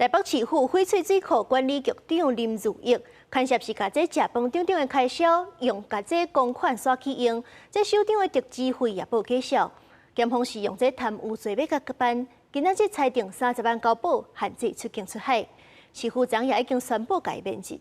台北市府翡翠水庫管理局長林如玉，牽涉是共這食飯等等的開銷，用共這公款刷去用，這首長的特支費也無減少。檢方是用這貪污罪欲共辦，今仔日裁定30萬交保，限制出境出海。市府長也已經宣布共伊免職。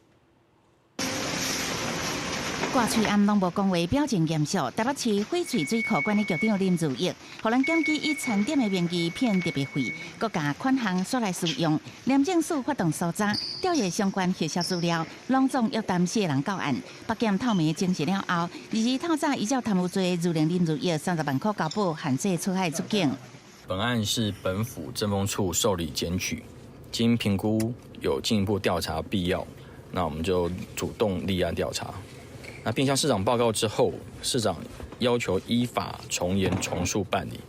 掛喙罨攏無講話，表情嚴肅。台北市翡翠水庫管理局長林如玉，予人檢舉以餐點的名義騙特別費，閣共款項刷來私用。廉政署發動搜查，調閱相關核銷資料，攏總約談四個人到案。北檢透明證實了後，二日透早依照貪污罪，裁定林如玉30萬塊交保，限制出海出境。本案是本府政風處受理檢舉，經評估有進一步調查必要，那我們就主動立案調查。那並向市長報告之後，市長要求依法從嚴從速辦理。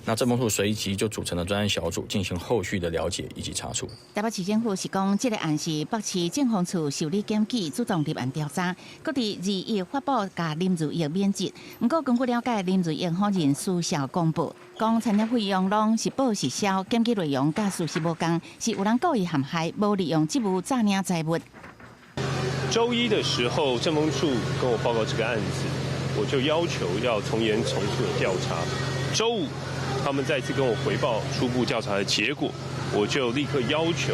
那政風處隨即就組成了專案小組，進行後續的了解以及查處。台北市政府是講，這個案是北市政風處受理檢舉，主動立案調查，閣佇21發布共林如玉免職。毋過根據了解，林如玉否認私下公布，講餐點費用攏實報實銷，檢舉內容佮事實無仝，是有人故意陷害，無利用職務詐領財物。週一的時候，政風處跟我報告這個案子，我就要求要從嚴從速的調查。週五，他們再次跟我回報初步調查的結果，我就立刻要求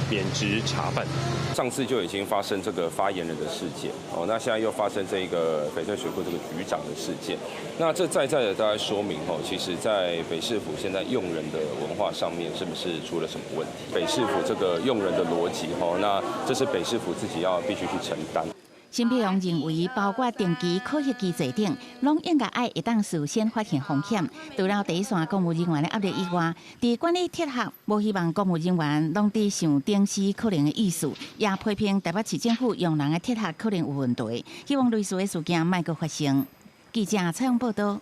免職查辦。上次就已經發生這個發言人的事件，哦，那現在又發生這個翡翠水庫這個局長的事件，那這在在的都在說明，哦，其實在北市府現在用人的文化上面，是不是出了什麼問題？北市府這個用人的邏輯，哦，那這是北市府自己要必須去承擔。沈培榮認為，包括定期考核機制等，攏應該愛會當事先發現風險。除了第一線公務人員的壓力以外，佇管理體系，無希望公務人員攏佇想頂死可能的意思，也批評台北市政府用人的體系可能有問題，希望類似的事件莫閣發生。記者採訪報道。